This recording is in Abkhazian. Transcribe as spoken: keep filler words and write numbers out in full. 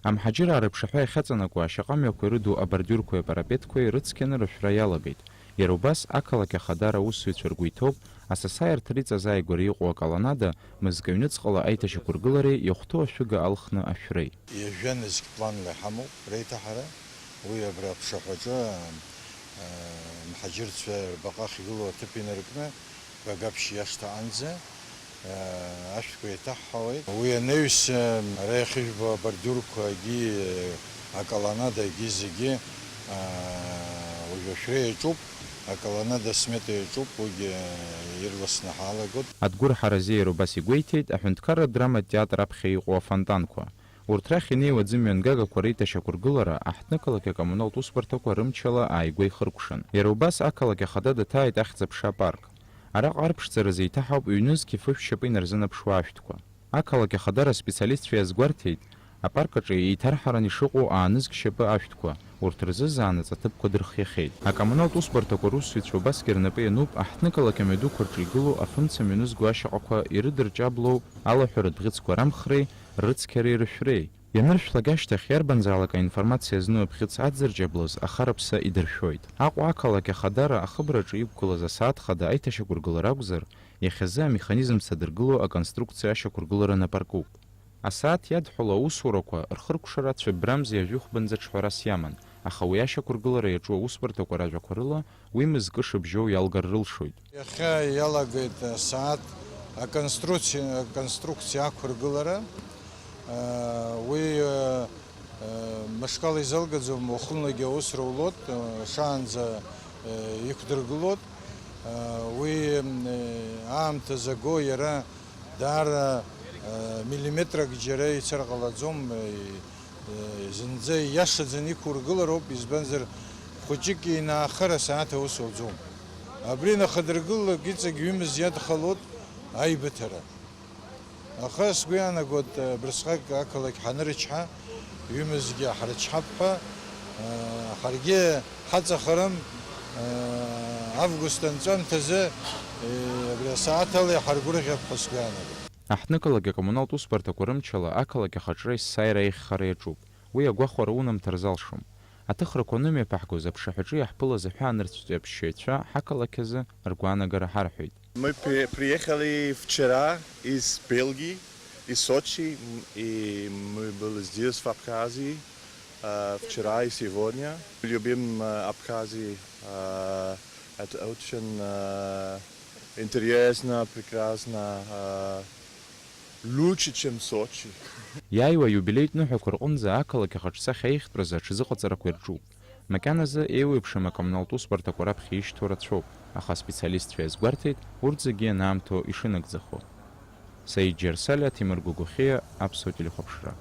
Амҳаџьыраа рыԥшаҳәа иахьаҵанакуа ашьаҟамҩақәа ирыду абордиурқәеи апарапетқәеи рыцқьаны рышәра иалагеит. Иара убас, ақалақь ахадара аусзуҩцәа ргәы иҭоуп, асасааирҭа иҵазы ааигәара иҟоу аколоннада, мызкы аҩныҵҟала аиҭашьақәыргылареи иахәҭоу ашәыга алхны ашәреи. Ҩажәа нызқь планла иҳамоуп реиҭаҳара. Уи абра аԥшаҳәаҿы, а, мҳаџьырцәа рбаҟа ахьгылоу аҭыԥ инаркны, Багаԥшь иашҭа аҟынӡа, а, ашәҭқәа еиҭаҳҳауеит. Уи анаҩс, а, ара иахьыжәбо абордиурқәагьы, аколоннадагьы зегьы, а, уажә ашәра иаҿуп, аколоннада асмета иаҿуп, уигьы, а, ирласны ҳалагоит. Адгәыр Ҳаразиа иара убас игәеиҭеит аҳәынҭқарратә драматә театр аԥхьа иҟоу афонтанқәа. Урҭ рахь инеиуа аӡымҩангагақәа реиҭашьақәыргылара аҳҭнықалақь акоммуналтә усбарҭақәа рымчала ааигәа ихыркәшан. Иара убас ақалақь ахада даҭааит Ахьӡ-аԥша апарк. Араҟа арԥшӡара зеиҭаҳауп ҩнызқь фышә шьапы инарзынаԥшуа ашәҭқәа. Ақалақь ахадара аспециалистцәа иазгәарҭеит, апарк аҿы еиҭарҳаран ишыҟоу аанызқь шьапы ашәҭқәа, урҭ рзы заанаҵ аҭыԥқәа дырхиахьеит. Акоммуналтә усбарҭақәа русзуҩцәа убасгьы рнапы иануп аҳҭнықалақь амҩадуқәа рҿы игылоу афымца мҩанызго ашьаҟақәа ирыдырҷаблоу алаҳәаратә бӷьыцқәа рамхреи рыцқьареи рышәреи. Ианыршәлак ашьҭахь, иарбанзаалак аинформациа зну абӷьыц аӡырҷаблоз ахараԥса идыршәоит. Аҟәа ақалақь ахадара ахыбраҿы иқәгылаз асааҭ хада аиҭашьақәыргылара акәзар, иахьазы амеханизм садыргыло аконструкциа ашьақәыргылара напаркуп. Асааҭ иадҳәало аусурақәа рхыркәшара цәыббрамзи ажәохәбанӡа ҽҳәарас иаман, аха уи ашьақәыргылара иаҿу аусбарҭақәа ражәақәа рыла уи мызкы шыбжьоу иалгар рылшоит. Иахьа иалагеит асааҭ аконструкциа, аконструкциа ақәыргылара. Уи, мышкала изалгаӡом, уахынлагьы аус рулот, шаанӡа иқәдыргылот. Уи аамҭа заго иара даара миллиметрак џьара ицар ҟалаӡом. Зынӡа ииашаӡаны иқәургылароуп, избанзар, хәыҷык инаахар асааҭ аус ауӡом. Абри нахадыргылалак иҵегь ҩымыз иадхалоит аибыҭара. Аха сгәы иаанагоит, абырсҟак ақалақь ҳанырычҳа, ҩымызгьы ҳрычҳап ҳәа, ҳаргьы ҳаҵахарым, август анҵәамҭазы, абри асааҭ ала иҳаргәырӷьап ҳәа сгәы иаанагоит. Аҳҭнықалақь акоммуналтә усбарҭақәа рымчала ақалақь ахаҿра есааира аиӷьхара иаҿуп. Уи агәахәара унамҭар залшом. Аҭыхрақәа анымҩаԥаҳгоз аԥшаҳәаҿы иаҳԥылаз аҳәаанырцәтәи аԥсшьаҩцәа ҳақалақь азы ргәаанагара ҳарҳәеит. Мы при-, приехали вчера из Бельгии, из Сочи, м, и мы были здесь, в Абхазии, э, вчера и сегодня. Любим, э, Абхазию, э, это очень, э, интересно, прекрасно, э, лучше, чем Сочи. Иааиуа аиубилеитә ныҳәақәа рҟынӡа ақалақь ахаҿсахьа аиӷьтәразы аҽазыҟаҵарақәа ирҿуп. Макьаназы еиуеиԥшым акоммуналтә усбарҭақәа раԥхьа ишьҭоу рацәоуп, аха аспециалистцәа иазгәарҭеит урҭ зегьы анаамҭоу ишынагӡахо. Саид Џьарсалиа, Ҭемыр Гогохиа, Аԥсуа телехәаԥшра.